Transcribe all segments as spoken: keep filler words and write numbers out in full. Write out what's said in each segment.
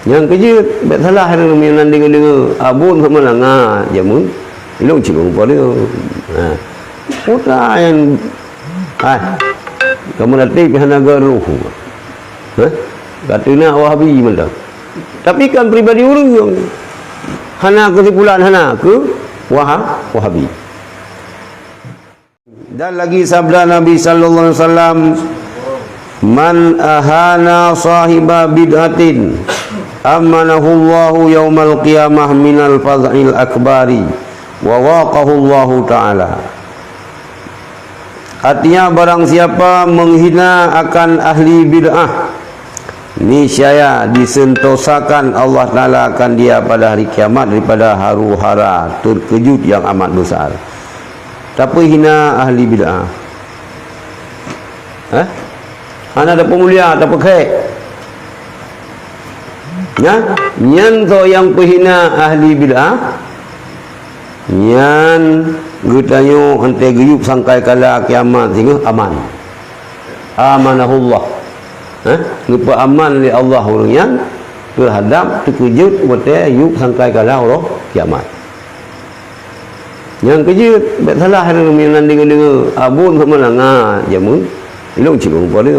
Nyang keujeuet, bèk salah ureueng nyang na deungoe-deungoe, abon sama langa jameun. Ilong cilong pada. Ha. Putra nyang, hai. Kamu nanti hana garoh. Ha? Kata nak Wahabi mantap. Tapi kan pribadi ureueng. Hana keusimpulan, hana keu Waha-, Wahabi. Dan lagi sabda Nabi sallallahu alaihi wasallam, "Man ahana sahiba bid'atin, amanahullahu yaumal qiyamah minal faz'il akbari, wa waqahullahu ta'ala." Artinya, barang siapa menghina akan ahli bid'ah, niscaya disentosakan Allah Ta'ala akan dia pada hari kiamat daripada haru-hara terkejut yang amat besar. Tapeuhina ahli bid'ah. Eh? Hana tapeumulia, tapeukhek. Nyan, nyan soe nyang peuhina ahli bid'ah, nyan geutanyoe 'oh watèe geuyueb sangkai kala kiamat singoh aman. Amanahullah. Eh? Geupeuaman lé Allah ureueng nyan teuhadab teukeujot watèe yueb sangkai kala uroe kiamat. Nyang keujeuet, bèk salah ureueng nyang na deungoe-deungoe, abon sama langa jameun. Ilong cilong pada.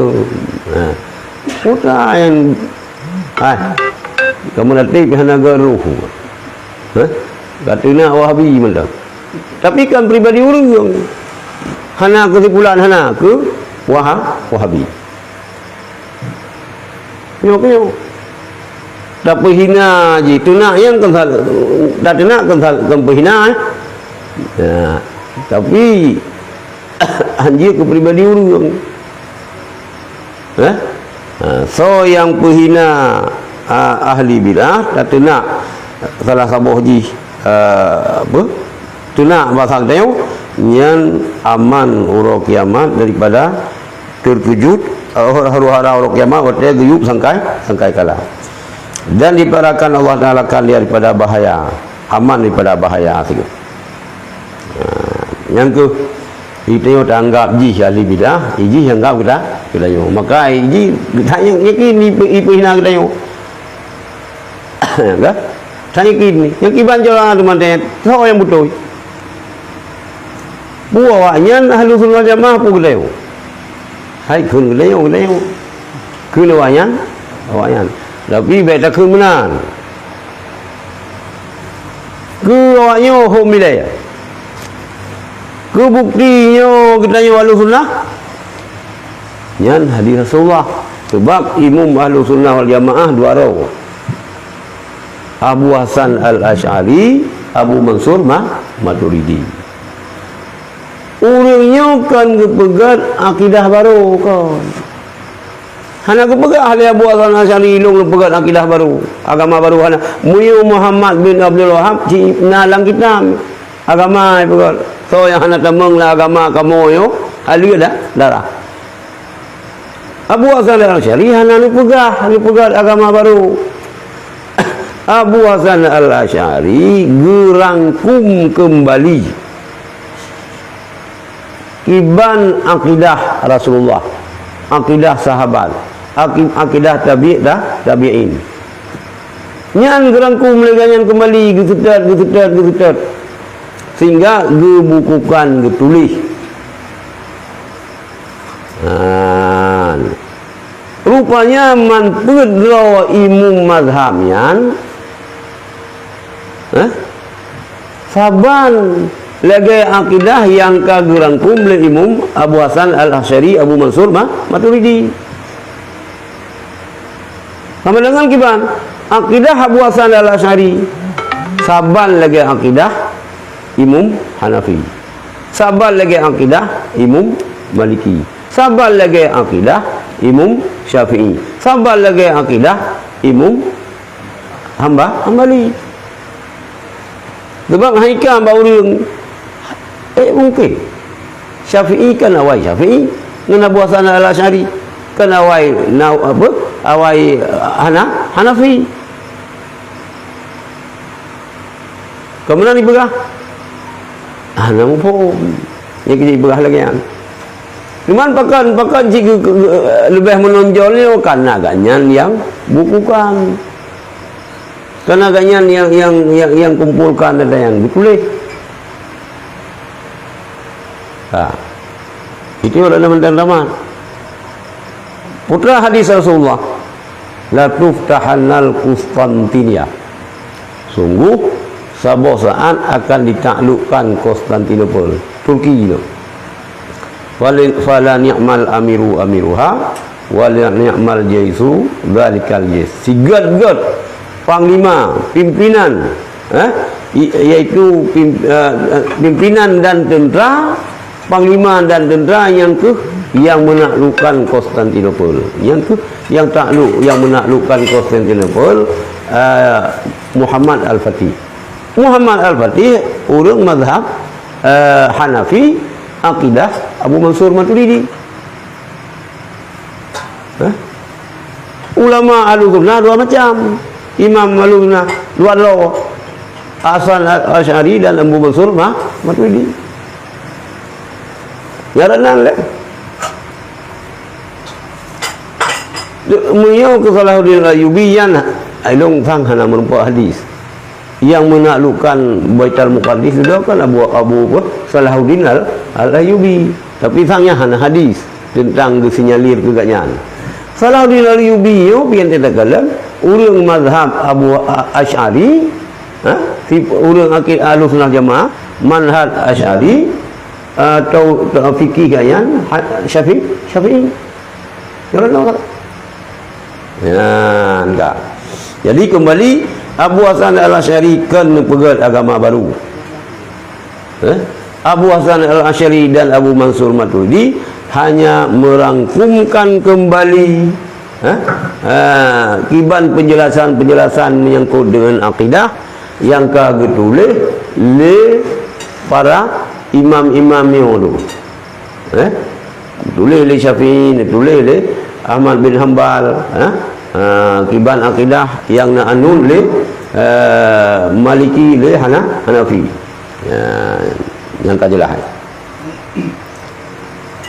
Ha. Putra nyang, hai. Kamu nanti hana garoh. Ha? Kata nak Wahabi mantap. Tapi kan pribadi ureueng. Hana keusimpulan, hana keu Waha-, Wahabi. Nyoe, nyoe. Tapeuhina jih, teunak nyang kon sal-, tateunak kon sal-, kon peuhina, eh. Ya, tapi, hanjeuet keu pribadi ureueng. Eh? Ha, soe nyang peuhina, ah, ahli bid'ah, tateunak salah saboh jih, ah, apa? Teunak basa geutanyoe, nyan aman uroe kiamat daripada terkejut, eh, huru-hara uroe kiamat watèe geuyueb sangkai, sangkai kala. Dan dipertahankan Allah Ta'ala kan daripada bahaya, aman daripada bahaya sigoe. Ha, nyang keuh, geutanyoe taanggap jih ahli bid'ah, jih anggap geuta-, geutanyoe. Maka jih geutanyoe yakin ipe-, ipeuhina geutanyoe. Ka? Tanyoe kini, nyang kiban jalan tu mantet, soe nyang beutôi? Peue awaknyan ahlu sunnah jamaah peue geutanyoe? Hai kheun geutanyoe, geutanyoe. Kheun awaknyan, awaknyan. Tapi bèk takheun meunan. Keu awaknyoe hom ilèe. Keu bukti nyoe geutanyoe ahlu sunnah. Nyan hadis Rasulullah. Sebab imum ahlu sunnah wal jamaah dua droe. Abu Hasan Al-Asy'ari, Abu Mansur Ma-, Maturidi. Ureueng nyoe kon geupeugèt akidah barô kon. Hana geupeugah lé Abu Hasan Asy'ari lôn geupeugèt akidah barô, agama barô, hana. Meunyoe Muhammad bin Abdul Wahhab cit na lam kitab agama, geupeugèt. Soe nyang hana tamong lam agama kamoe nyoe, aleue dah darah. Abu Hasan Al-Asy'ari hana neupeugah, neupeugah agama barô. Abu Hasan Al-Asy'ari geurangkum keumbali kiban akidah Rasulullah, akidah sahabat, aki-, akidah tabi-, ta-, tabi'in. Nyan geurangkum lé gobnyan keumbali, geuseutôt, geuseutôt, geuseutôt, sehingga geubukukan, geutuléh. Nah, rupanya man peuet droe imum mazhab nyan, eh, saban lagèe akidah nyang ka geurangkum lé Imum Abu Hasan Al-Asy'ari, Abu Mansur Ma-, Maturidi. Sama dengan kiban, akidah Abu Hasan Al-Asy'ari saban lagèe akidah Imum Hanafi. Saban lagèe akidah Imum Maliki. Saban lagèe akidah Imum Syafi'i. Saban lagèe akidah Imum Hamba-, Hambali. Sebab hai ka bak ureueng, eh, mungkin. Syafi'i kan awai Syafi'i, ngon Abu Hasan Al-Asy'ari kan awai na-, apa? Awai, eh, Hana-, Hanafi. Ka meunan jipeugah? Hana muphom. Nyang keuneuk jipeugah lagèe nyan. Cuman pakon, pakon cit geu-, geu-, leubeh meunonjol nyoe, karena gobnyan nyang bukukan. Karena gobnyan nyang, nyang, nyang, nyang kumpulkan data nyan, geutuléh. Ha. Itu adalah mantan tamat. Putra hadis Rasulullah, "La tuftahannal Qustantinia." Sungguh, saboh saat akan ditaklukkan Konstantinopel, Turki tu. Fala, fala ni'mal amiru amiruha, wa la ni'mal jaisu dzalikal jais. Sigét-gét panglima, pimpinan, eh, i-, yaitu pim-, eh, eh, pimpinan dan tentera, panglima dan tentera nyang keuh nyang menaklukkan Konstantinopel. Nyang keuh nyang takluk, nyang menaklukkan Konstantinopel, eh, Muhammad Al-Fatih. Muhammad Al-Fatih ureuëng mazhab, eh, Hanafi, akidah Abu Mansur Maturidi. Hah? Ulama Ahlussunnah dua macam. Imam Ahlussunnah dua droe. Hasan Al-, Asy'ari dan Abu Mansur Ma-, Maturidi. Nyan nan lé. Meunyoe keu Salahuddin Ayyubi nyan, ilong sang hana meurumpok hadis. Nyang menaklukkan Baitul Muqaddas tu kan Abu, Abu apa? Salahuddin Al-, Al-Ayyubi. Tapi sang nyan hana hadis teuntang geusinyalir keu gobnyan. Salahuddin Al-Ayyubi nyoe pian teuka kalon ureuëng mazhab Abu A-, Asy'ari, ha? Si ureuëng akid Ahlussunnah Jamaah, manhaj Asy'ari, atau, atau fikih gobnyan, ha-, Syafi-, Syafi'i. Nyan ka. Jadi kembali, Abu Hasan Al-Asy'ari kon neupeugét agama baru. Eh? Abu Hasan Al-Asy'ari dan Abu Mansur Maturidi hanya merangkumkan kembali, eh, eh, kiban penjelasan-penjelasan menyangkut dengan akidah nyang ka geutuléh lé para imam-imam nyoe tu. Eh? Tuléh lé Syafi'i, tuléh lé Ahmad bin Hambal, eh? Ha, kiban akidah nyang na anut lé, eh, Maliki lé Hana-, Hanafi. Ya, nyang ka jeulaih.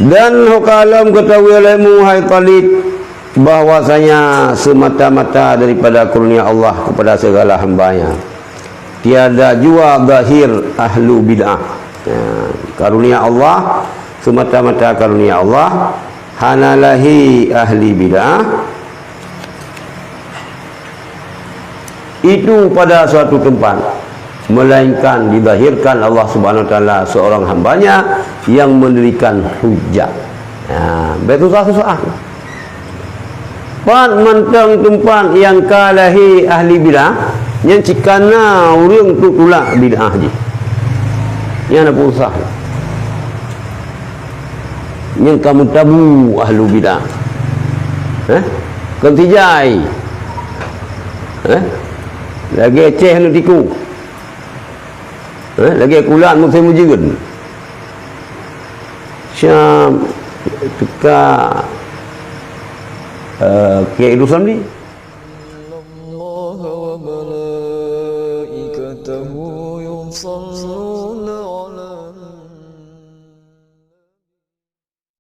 Dan ho ka lom geutahui olehmu, hai Talib, bahwasanya semata-mata daripada karunia Allah kepada segala hamba-Nya. Tiada jua zahir ahlu bid'ah. Ya, karunia Allah, semata-mata karunia Allah, hana lahé ahli bid'ah itu pada suatu tempat, melainkan dizahirkan Allah Subhanahu wa Taala seorang hamba-Nya yang mendirikan hujjah. Ya, betul susah-susah. Pat mantong teumpat nyang ka lahé ahli bid'ah, nyan cit kana ureuëng tu tulak bid'ah jih. Nyan na peue susah. Nyang ka meutabu ahli bid'ah. Eh? Kon tijai. Eh? Lagée céh anu tiku. Eh? Lagée kulat musém ujeuen. Syam teuka, eh, Kiai Idrus Ramli. إن الله وملائكته يصلون